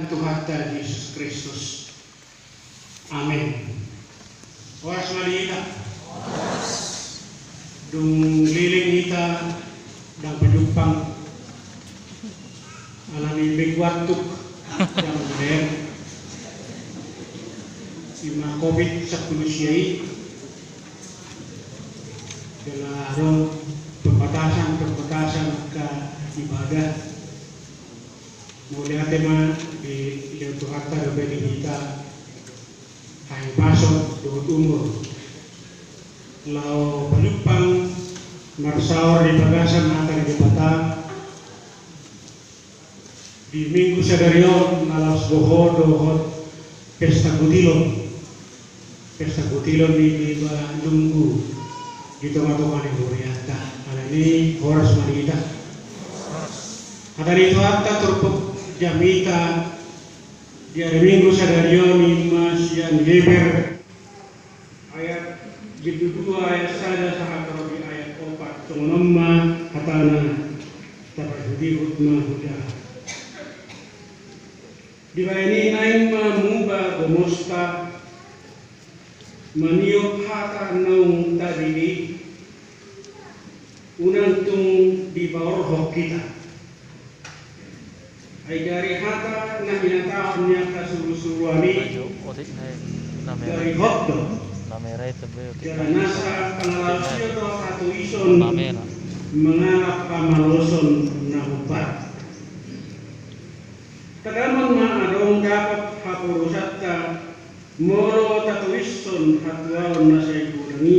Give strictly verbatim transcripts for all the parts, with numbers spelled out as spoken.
Tuhanta Jesus Kristus. Amen. Horas ma di hita. Dung leleng hita ndang pajumpang alani minggu antuk ndang modern. Ima covid sampulu sia i. Jala adong pembatasan-pembatasan angka ibadah. Mauliate ma dilehon Tuhanta dope di hita hahipason dohot umur laho pajumpang marsaor di bagasan hata ni Debata di Minggu sadari on na laos boho dohot pesta butilon. Pesta butilon ni deba nunggu di tonga-tonga ni hurianta. Alani horas ma di hita. Hata ni Tuhanta turpuk jamita di ari Minggu sadari on ima sian Heber ayat bindu dua ayat sada sahat ro di ayat opat. Songon on ma hatana. Tapaihut-ihut ma hujaha. Dibahen i naeng ma muba gomosta maniop hata naung tadili i, unang tung dipaorhon hita. Ai gari hata na hinatahon ni angka surusuruan i gari hot do. Jala nasa pangalaosion do hatoison mangalap pamaloson na hombar. Tagamon ma adong dapot haporusanta molo tatoishon hatuaon na sai godang i.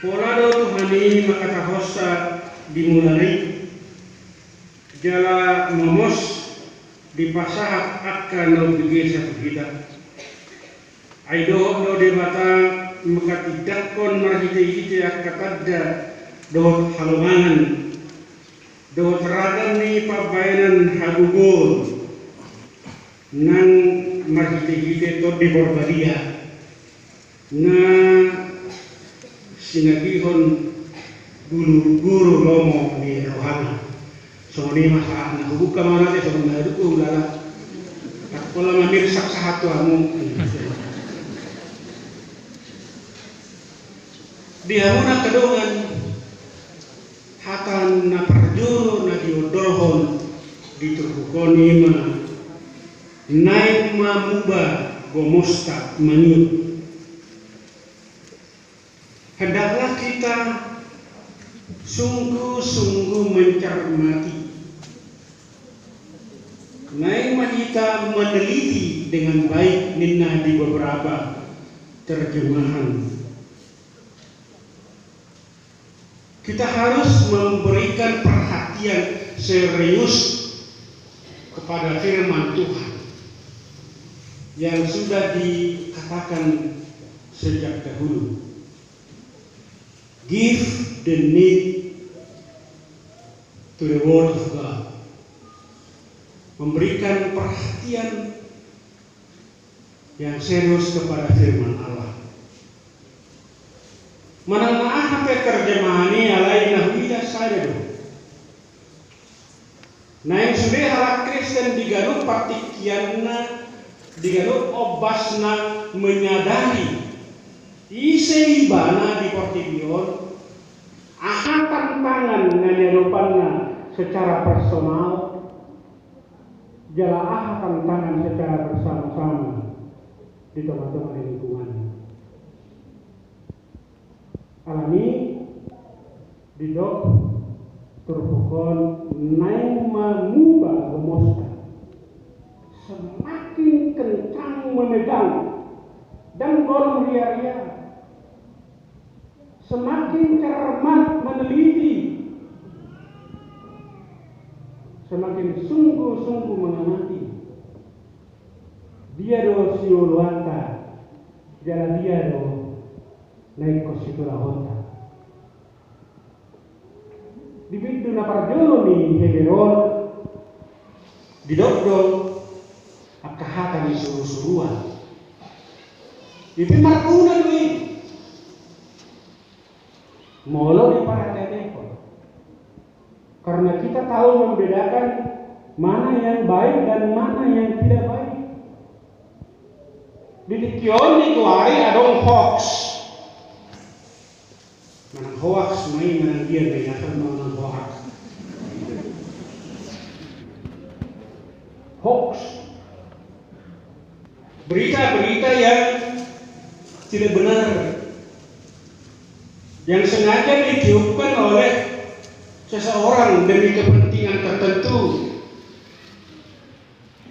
Pola do Tuhan i mangkatahonsa di mulana i jala momos dipasahat angka na umbegesa tu hita. Ai dohot do Debata mangkatindangkon marhite-hite angka tanda dohot halongangan dohot ragam ni pambahenan hagogoon nang marhite-hite Tondi Porbadia na sinagihon guru-guru lomo ni rohana. Songon i ma sahat na hubuka ma nate songon na duk ulala. Tak pola mamirsak sahat tu hamu. Di hamu na angka dongan, hata na parjolo na diondolhon di turpuk on ima naeng ma muba gomosta maniop. Hendaklah kita sungguh-sungguh mencermati. Naeng ma hita meneliti dengan baik ninna di beberapa terjemahan. Kita harus memberikan perhatian serius kepada firman Tuhan yang sudah dikatakan sejak dahulu. Give the need to the word of God. Memberikan perhatian yang serius kepada firman Allah. Manang na aha pe terjemahan i alai na huida sada do. Naeng sude halak Kristen di ganup partingkianna, di ganup ombasna menyadari ise ibana di portibi on, aha tantangan na niadopanna secara personal, jala aha tantangan secara bersama-sama di tonga-tonga ni lingkunganna. Alani didok turpuk on naeng ma muba gomosta. Semakin kencang memegang, ndang bolong ria-ria. Semakin cermat meneliti, semakin sungguh-sungguh mengamati. Dia do sioloanta, jala dia do na ingkon situlahonta. Di bindu na parjolo ni Heber on didok do angka hata ni surusuruan. I pe marguna do i molo diparhateatehon. Karena kita tahu membedakan Mana yang baik dan mana yang tidak baik. Di tingki on di tuari adong hoax. Manang hoax, mai manang dia, mai nakal manang hoax. Hoax. Berita-berita yang tidak benar, yang sengaja ditiupkan oleh seseorang demi kepentingan tertentu.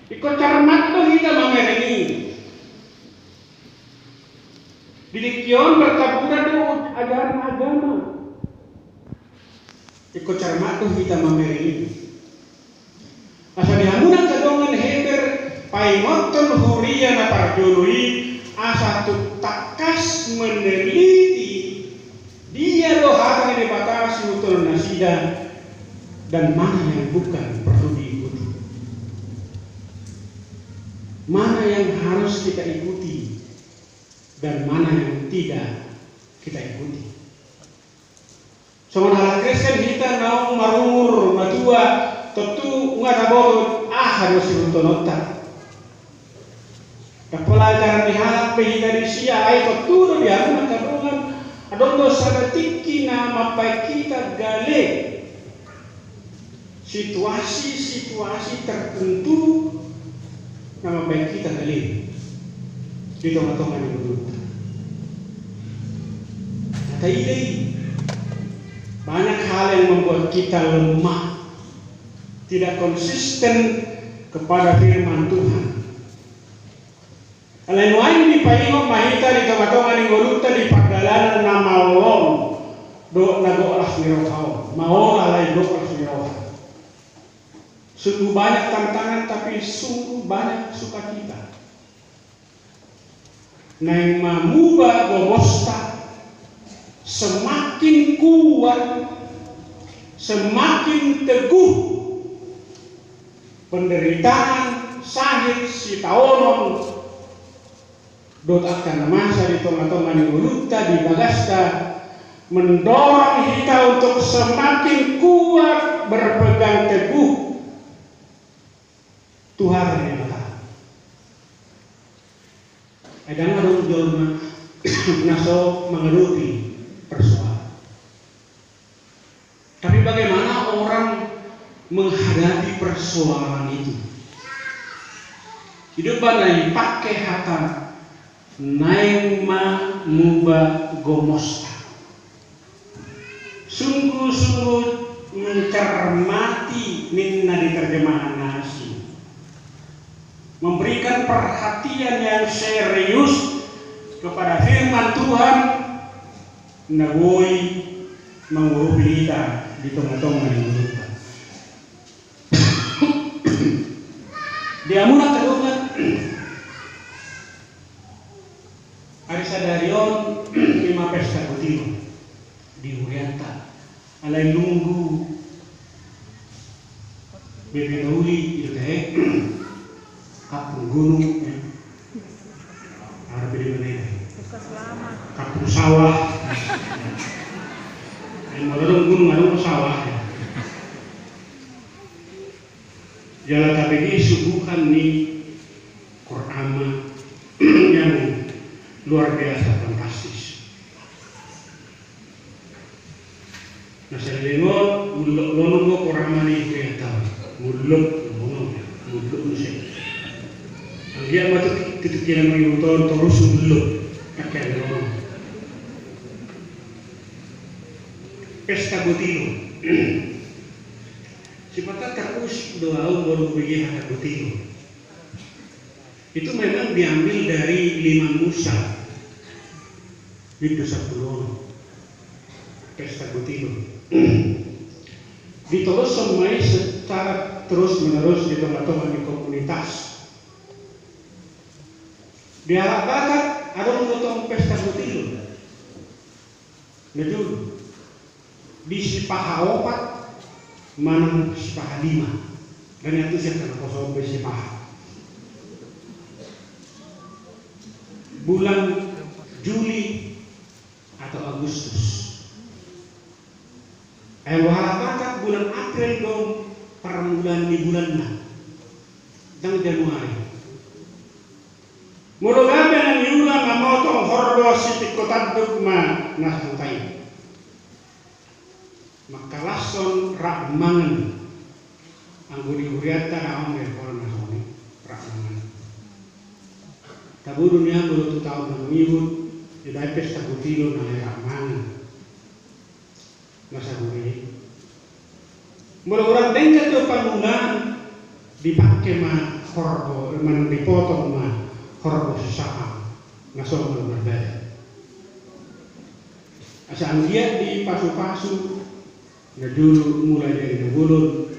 Ingkon cermat do hita mamereng i. Di tingki on bertaburan do ajaran agama. Ingkon cermat do hita mamereng i. Asa di hamu angka dongan Heber, paingothon huria na parjolo i, asa tung tangkas meneliti dia do hata ni Debata sihuthononnasida, dan mana yang bukan perlu diikuti. Mana yang harus kita ikuti dan mana yang tidak kita ikuti. Songon halak Kristen hita naung marumur matua, tontu nunga taboto aha do sihuthononta. Ndang pola ajaran ni halak pe hita disi, alai tontu do di hamu angka dongan, adong do sada tingki na mambahen hita gale. Situasi-situasi tertentu na mambahen hita gale di tonga-tonga ni ngolunta. Na taida i, banyak hal yang membuat kita lemah, tidak konsisten kepada firman Tuhan. Alai nuaeng dipaingot ma hita di tonga-tonga ni ngolunta di pardalanan na maol on dohot na gok las ni roha on. Maol alai gok las ni roha. Sungguh banyak tantangan, tapi sungguh banyak sukacita. Naeng ma muba gomosta, semakin kuat, semakin teguh penderitaan, sahit, sitaonon, dohot angka na masa di tonga-tonga ni ngolunta, di bagasta, mendorong hita untuk semakin kuat berpegang teguh tu hata ni Debata. Ai ndang adong jolma na so mangadopi persoalan. Tapi bagaimana orang menghadapi persoalan itu? I do umbahen na dipake hata naeng ma muba gomosta. Sungguh-sungguh mencermati ninna di terjemahan na asing. Memberikan perhatian yang serius kepada firman Tuhan na boi mangurupi hita di tonga-tonga ni ngolunta. Di hamu angka dongan, ari sadari on ima pesta gotilon di hurianta. Alai nunggu bebeta uli i do tahe, kampung gunung, ya. Ara beda mana i tahe. Kampung sawah. Yang mana dong gunung, ada sawah, ya. Jala tabege suguhan ni Korama yang luar biasa fantastis. Na saleleng on, mullok lonon do Korama ni hurianta on. Mullok lonon, mullok muse. Anggiat ma tu, tu, tu kira mangihut on, torus mullok. Kakek lonon. Pesta gotilon. Sipata terusik do au molo hubege hata gotilon. Itu memang diambil dari Lima Musa, bindu sampulu onom. Pesta gotilon. Ditoloshon ma i secara terus-menerus di tonga-tonga ni komunitas. Di halak Batak adong do tong pesta gotilon. Na jolo, di Sipaha opat manang Sipaha lima. Ndang i antusian karna poso on be Sipaha. Bulan Juli atau Agustus. Ai anggo halak Batak bulan April do parm-, bulan ni bulanna, ndang Januari. Molo gabe na niula mamotong horbo sitingko tanduk ma na sahuta i. Mangkalashon rap mangan. Anggo di hurianta na on be holan na songon i, rap mangan. Tabo do nian molo tu taon na mangihut, dibaen pesta gotilo na rap mangan. Na sahuta i. Molo hurang denggan do pangulaan, dipake ma horbo, manang dipotong ma horbo sisapang na somal marbada. Asa anggiat dipasupasu na jolo mulai dari na bolon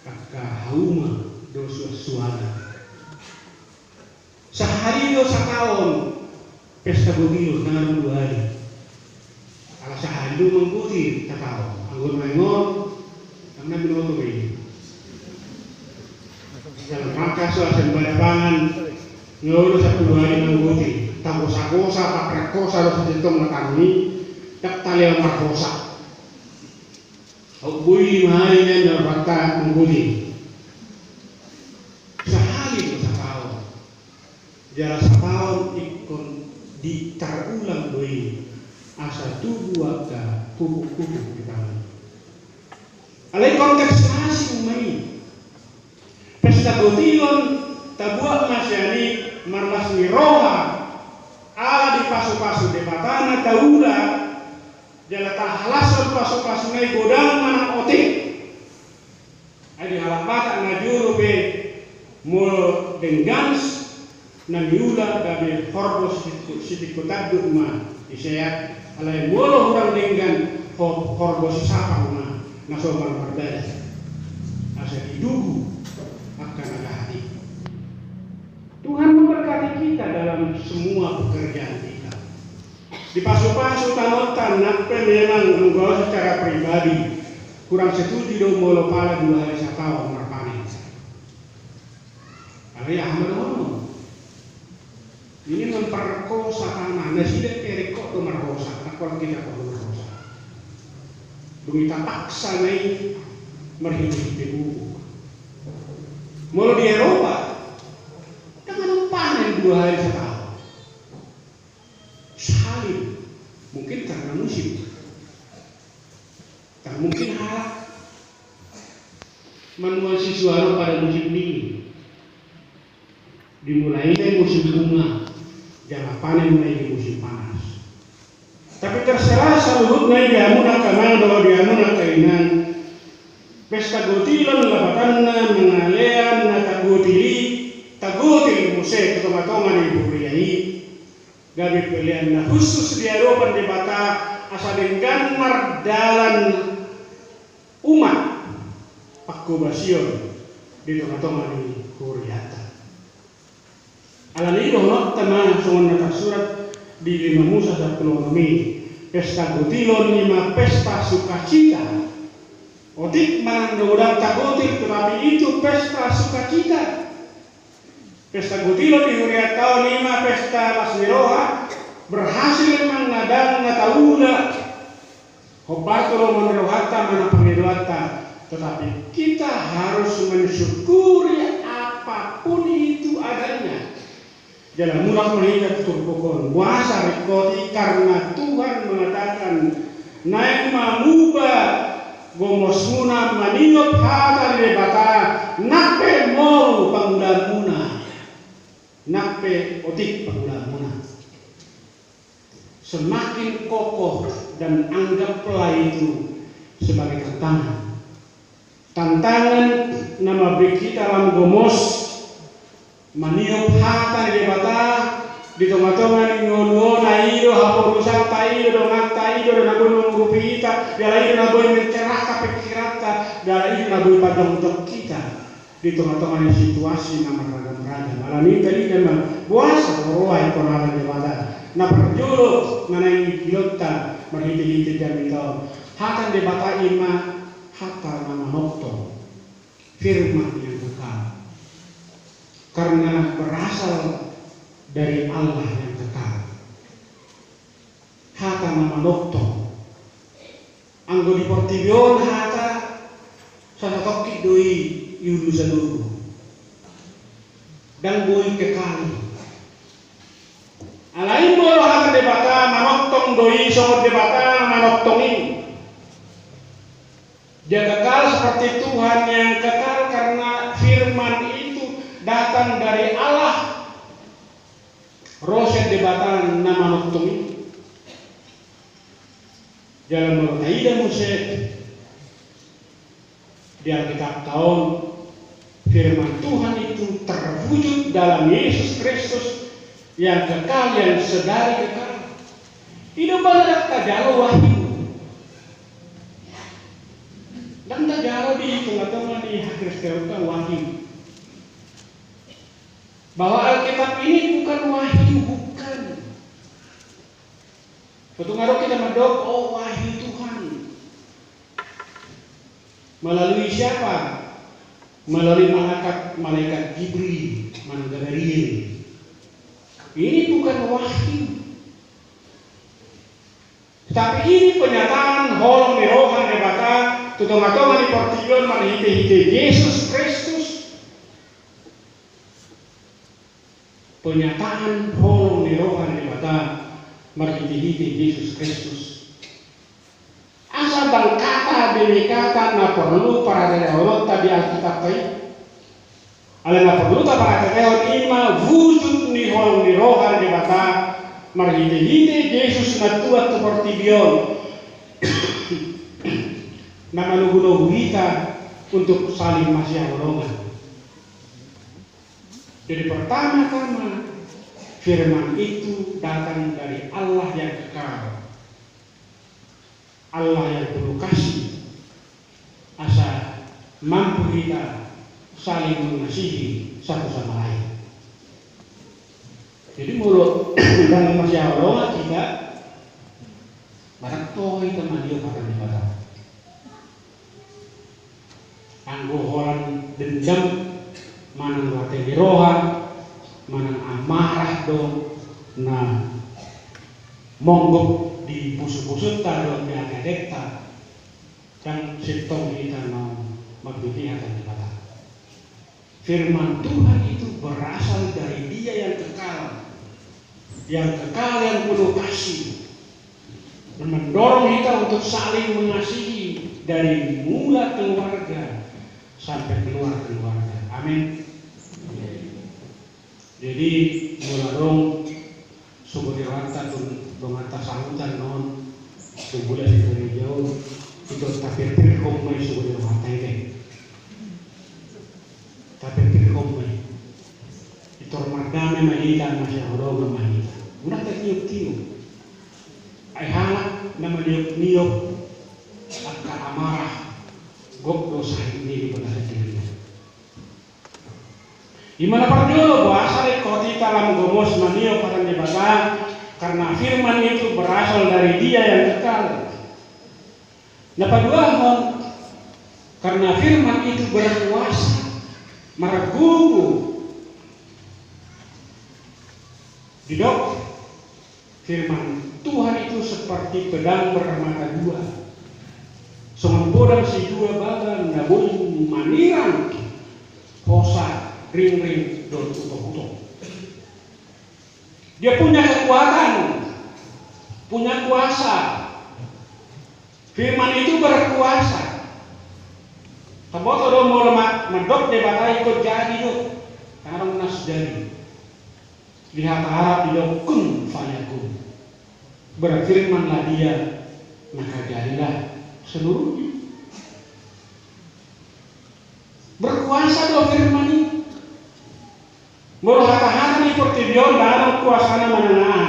angka hauma do suansuanan. Sahali do sataon pesta gotilo, ndang adong dua hali. Ala sahali do manggotil sataon. Anggo nuaeng on, ndang na binoto be i. Dalam rangka so asa bada pangan, nga olo sampulu hali manggotil. Tagosagosa, taprek hosa do sasintongna tano i, ndang talehon marhosa. Aut boi lima hali nian na marpanta manggotil. Sahali do sataon. Jala sataon ingkon ditarulang do i asa tubu angka pupuk-pupuk di tano i. Alai konteks na asing ma i. Pesta gotilo on tabuat ma sian i marlas ni roha, ala dipasupasu Debata na taula, jala tahalashon pasupasuna i godang manang otik. Ai di halak Batak na jolo pe molo denggan na niula gabe horbo sitingko, sitingko tanduk ma diseat, alai molo hurang denggan ho-, horbo sisapang ma na somal marbada. Asa didugu angka na jahat i. Tuhan memberkati kita dalam semua pekerjaan kita. Dipasupasu tanonta nang pe memang anggo au secara pribadi kurang setuju do molo pala dua hali sataon marpanen. Alai aha ma dohonon? Ini memperkosa tanah, nasida pe ringkot do marhosa, ndang holan hita do marhosa. Dung i tapaksa ma i marhitehite pupuk. Molo di Eropa, ndang adong panen dua hali sataon. Sahali, mungkin karena musim. Tar mungkin halak manuan sisuanon pada musim dingin. Dimulai nai musim bunga, jala panen nai di musim panas. Tapi terserah saluhutna i di hamu angka amang dohot di hamu angka inang. Pesta gotilon lapatanna mangalean na tagotil i, tagotil muse tu tongatonga ni huria i. Gabe pelean na hushus di adopan Debata, asa denggan mardalan umat pangkobasion di tongatonga ni hurianta. Alani i dohononta ma songon na tarsurat di lima Musa sampulu onom i, pesta gotilon i ma pesta sukacita. Otik manang godang tagotil, tetapi itu pesta sukacita. Pesta gotilon di hurianta on i ma pesta las ni roha, berhasil mangadang na taula. Hombar tu lomo ni rohanta manang pangidoanta, tetapi kita harus mensyukuri apapun itu adanya. Jala mulak ma hita tu turpuk on, boasa ringkot i? Karena Tuhan mengatakan, naeng ma muba gomosmuna maniop hata ni Debata, nang pe moru pangulaanmuna, nang pe otik pangulaanmuna. Semakin kokoh dan anggaplah itu sebagai tantangan. Tantangan na mambahen hita lam gomos maniop hata ni Debata di tongatonga ni ngolu on. I do haporusanta, i do donganta, i do na boi mangurupi hita, jala i do na boi mencerahkan pingkiranta, jala i do na boi pajongjong hita di tongatonga ni situasi na marragamragam. Alani i taida ma boasa ro roha ingkon hata ni Debata. Na parjolo na naeng dihilongta marhitehite jamita on, hata ni Debata i ma hata na manongtong, firman yang kekal. Karena berasal dari Allah yang kekal. Hata na manongtong. Anggo di portibi on hata Sasatongkin do i, i ulu saluhut. Ndang boi kekal i. Alai molo hata Debata manongtong do i songon Debata na manongtong i. Dia kekal seperti Tuhan yang kekal karena firman itu datang dari Allah. Ro sian Debata na manongtong i. Jala molo taida muse di Alkitab ta on, firman Tuhan itu terwujud dalam Yesus Kristus yang kekal, yang sedari kekal. Ido bana tajalo wahyu. Ndang tajalo di tonga-tonga ni hakristenon wahyu. Bahwa Alkitab ini bukan wahyu, bukan. Tung adong hita mandok, oh, wahyu Tuhan. Melalui siapa? Melalui malaikat, malaikat Jibril, manang Gabariel. Ini bukan wahyu. Tetapi ini penyataan holong ni roha ni Debata tu tonga-tonga ni portibi on marhite-hite Jesus Kristus. Penyataan holong ni roha ni Debata marhite-hite Jesus Kristus. Asa ndang kata demi kata na porlu parhatehonon ta di Alkitab ta i. Alai na porlu taparhatehonon i ma wujud ni holong ni roha ni Debata marhite-hite Jesus na tuat tu portibi on. Na manogu-nogu hita untuk saling masihaholongan. Jadi pertama-tama firman itu datang dari Allah yang kekal. Allah yang penuh kasih, asa mampu hita saling mengasihi satu sama lain. Jadi molo ndang masihaholongan hita, manang toho hita mangido hata ni Debata. Anggo holan dendam, manang rate ni roha, manang amarah do na monggop di pusu-pusunta dohot di ate-atenta, ndang sintong hita na mambege hata ni Debata. Firman Tuhan itu berasal dari Dia yang kekal, yang kekal, yang penuh kasih, dan mendorong kita untuk saling mengasihi dari mula keluarga sampai keluar keluarga. Amin. Jadi, molo adong sogo ni rohanta tu donganta sahutan on, tu bulan di gereja on, ito tapirpirhon ma i sogo ni rohanta i be. Tapirpirhon ma i. Itor mardame ma hita, masihaholongan ma hita. Unang tatiop-tiop. Ai halak na maniop-niop angka amarah, gok do sahit ni di bagasan dirina. Ima na parjolo, boasa ringkot hita lam gomos maniop hata ni Debata, karena firman itu berasal dari Dia yang kekal. Na paduahon, karena firman itu berkuasa, margogo. Didok, firman Tuhan itu seperti pedang bermata dua. Songon podang sidua baban na boi manirang hosa, ringring dohot utok-utok. Dia punya kekuatan, punya kuasa. Firman itu berkuasa. Taboto do molo ma-, mandok Debata ingkon jadi do. Ndang adong na so jadi. Di hata Arab didok kun fayakun. Berfirmanlah Dia, maka jadilah seluruhnya. Berkuasa do firman i. Molo hata-hata ni portibi on ndang adong kuasana manang aha.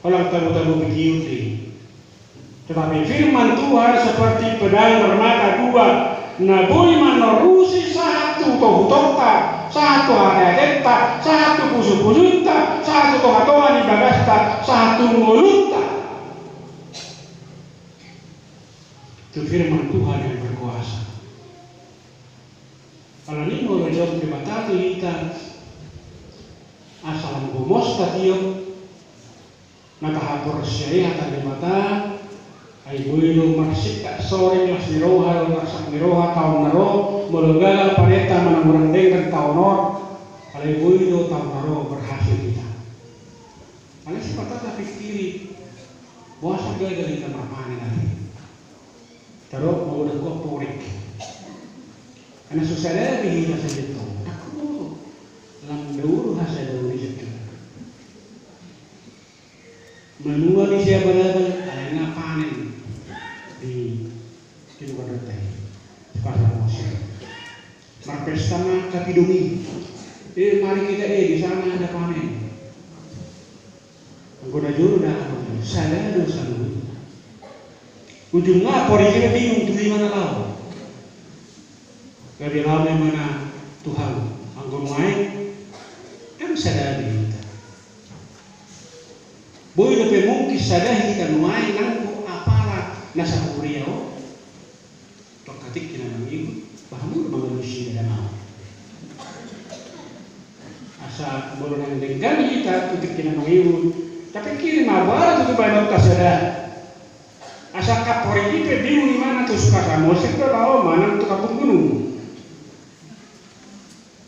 Holan tabo-tabo bitiur do i. Tetapi firman Tuhan seperti pedang bermata dua, na boi manorusi sahat tu utok-utokta, sahat tu ate-atenta, sahat tu pusu-pusunta, sahat tu tonga-tonga ni bagasta, sahat tu ngolunta. Tu firman Tuhan yang berkuasa. Alani i molo didok Debata tu hita, asa lam gomos tatiop, na tahaporseai hata ni Debata, Ai boi do marsingkat sore las ni roha dohot arsak ni roha taon na ro, molo gagal panenta manang hurang denggan taon on, alai boi do taon na ro berhasil hita. Alai sipata tapikiri, boasa gagal hita marpanen ate. Taro, mau udah gua porik. Karena susah dari hita saja tuh. Aku lam dauru hasa dauru saja. Manual di siapa dapat, alai nga panen di Timur Tengah. Pasar Mosir. Marpesta ma angka pidong i. Eh, mari kita, eh, di sana ada panen. Anggo na jolo da, sada do saluhut. Ujungna porik i pe bingung tu i ma na laho. Gabe laho ma ibana tu hau. Anggo nuaeng kan sada do hita. Boi dope mungkin sada hita nuaeng anggo apala na sahuria on. Tok katik kina mangihut, bahamu do mangalusi dalam au. Asa molo nang denggan hita tu tingki na mangihut, tapi kiri ma bara tu baen on tasada. Asa kaporik i pe bingung imana tu Pasar Mosir do laho manang tu Kampung Gunung.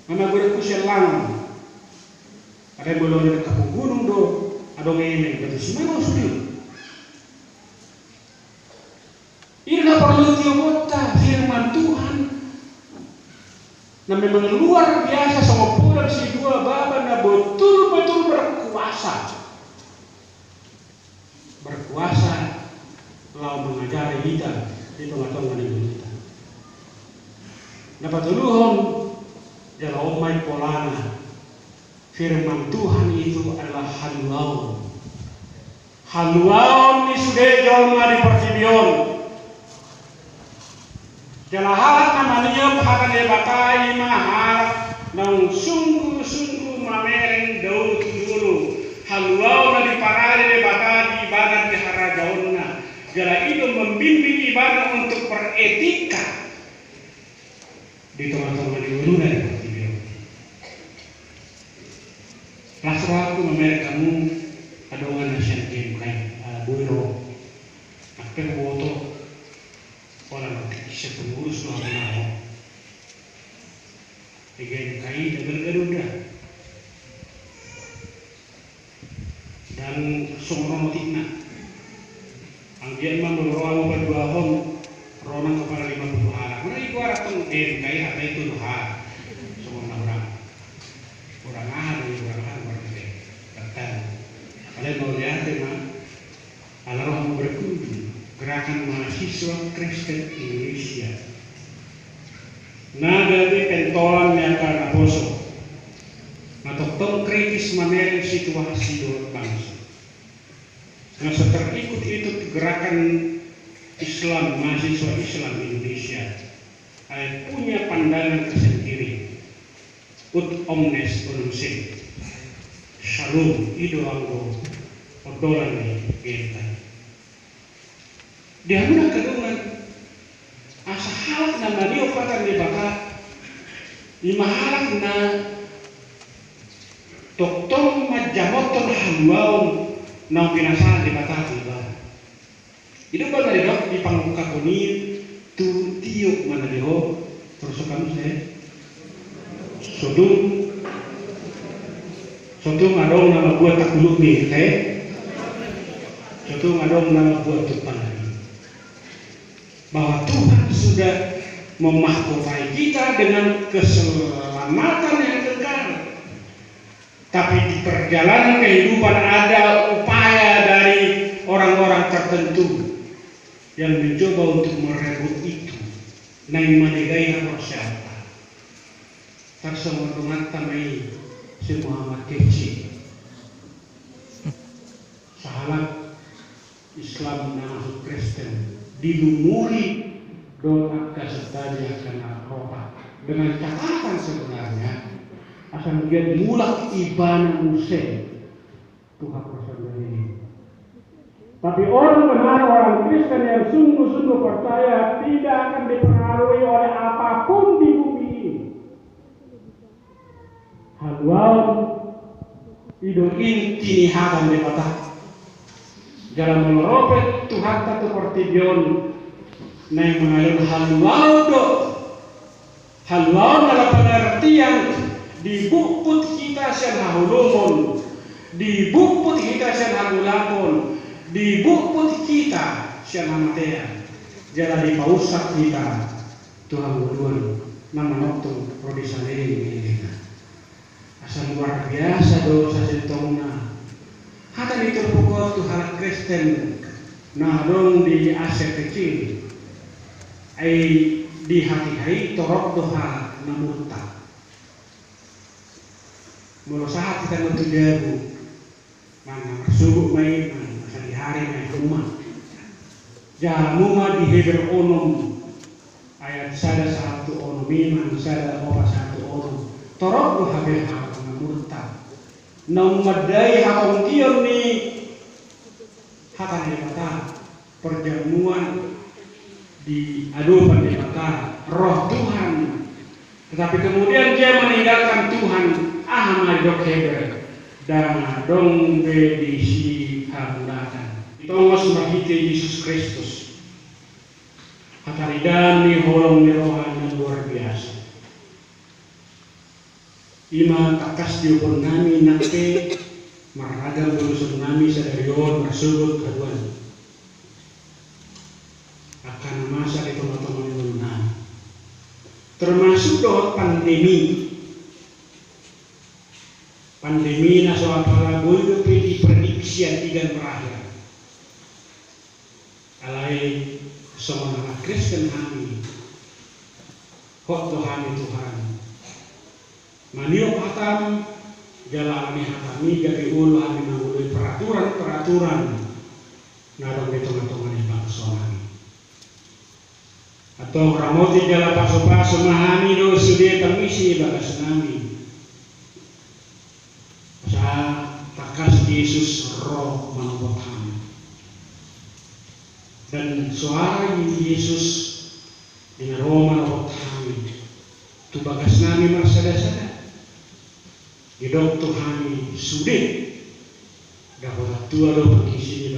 Mana guru kusian langon. Ada molo di Kampung Gunung do, adong eme, berarti si mana sudah. Inilah perlu tiobonta firman Tuhan. Nah, memang luar biasa songon pola si dua baba na betul-betul berkuasa. Berkuasa laho mangajari hita di tonga-tonga ni hita. Na patoluhon, jala on ma i polana. Firman Tuhan itu adalah haluaon. Haluaon ni sude jolma di portibi on. Jala halak na maniop hata ni Debata i ma halak naung sungguh-sungguh mamereng dao tu jolo haluaon na diparade Debata di ibana di harajaonna. Jala i do membimbing ibana untuk beretika di tonga-tonga ni ngoluna di portibi on. Las rohangku mamereng hamu adongan na sian G M K I, ala boi ro. Nang pe huboto, holan otik sian pengurus do hamu na ro. Di G M K I da bergaduda. Dan songon on otikna. Anggiat ma molo ro hamu paduahon, ro nang kepala lima puluh halak. Molo i goar tong G M K I hata i tolu halak. Songon na hurang. Hurang aha do i, hurang aha do i. Datang. Alai mauliate ma. Ala ro hamu berkunjung Gerakan Mahasiswa Kristen Indonesia. Na gabe pentolan ni angka naposo na tongtong kritis mamereng situasi dohot bangsa. Na so terikut-ikut Gerakan Islam, Mahasiswa Islam Indonesia, ai punya pandangan tersendiri. Ut omnes unum sed. Shalom, i do anggo ondolan ni G M K I. Di hamu angka dongan, asa halak na maniop hata ni Debata, i ma halak na tongtong manjamothon haluaon naung pinasahat Debata tu ibana. I do umbahen na didok di pangungkapon i tu tiop ma na di ho, terus kamu saya. Sotung, sotung adong na mambuat takuluk ni, eh? Sotung adong na mambuat tumpang ni. Bahwa Tuhan sudah memahkotai kita dengan keselamatan yang kekal. Tapi di perjalanan kehidupan ada upaya dari orang-orang tertentu yang mencoba untuk merebut itu. Naeng manegai haporseaonta. Tarsongon donganta ma i si Muhammad Kecil. Sahalak Islam na masuk Kristen dilumuri dohot angka sentadi angka na ropa dengan catatan sebenarnya asa mungkin mulak ibana muse tu haporseaon ini. Tapi orang benar, orang Kristen yang sungguh-sungguh percaya tidak akan dipengaruhi oleh apapun di bumi ini. Haluaon i do inti ni hata ni Debata. Jala molo ro pe Tuhanta tu portibi on, naeng mangalehon haluaon do. Haluaon na ala pengertian, dibukbut hita sian haholomon, dibukbut hita sian hagolapon, dibukbut hita sian hamatean. Jala dipaunsak hita tu hangoluan na manongtong ro di saleleng ni lelengna. Asa luar biasa do sasintongna hata ni turpuk on tu halak Kristen na adong di Asia Kecil. Ai di hatiha i torop do halak na murtad. Molo sahat hita na tu jabu, manang marsuhut ma i, manang sadihari ma i, hamu ma. Jala hamu ma di Heber onom ayat sada sahat tu onom i, manang sada opat sahat tu onom. Torop do hape halak na murtad, naung mandai hatongkion ni hata ni Debata, perjamuan di adopan Debata, Roh Tuhan. Tetapi kemudian dia meninggalkan Tuhan. Aha ma didok Heber? Ndang adong be disi hamulatan. Ditongos marhite Jesus Kristus hataridaan ni holong ni roha na luar biasa. I ma tangkas diopon nami nang pe marragam urusan nami sadari on marsogot haduan angka na masa di tongatonga ni ngolu nami. Termasuk dohot pandemi. Pandemi na so apala boi dope diprediksi andigan berakhir. Alai songon halak Kristen hami, hot do hami Tuhan maniop hatam, jala ala ni hatam i gabe olo hami mangoloi peraturan-peraturan na adong di tongatonga ni bangso nami. Antong ramoti jala pasupasu ma hami do sude pangisi bagas nami. Asa tangkas Jesus ro manopot hami. Dan soara ni Jesus di na ro manopot hami tu bagas nami marsadasada. Didok tu hami sude, dapotan tua do pangisi ni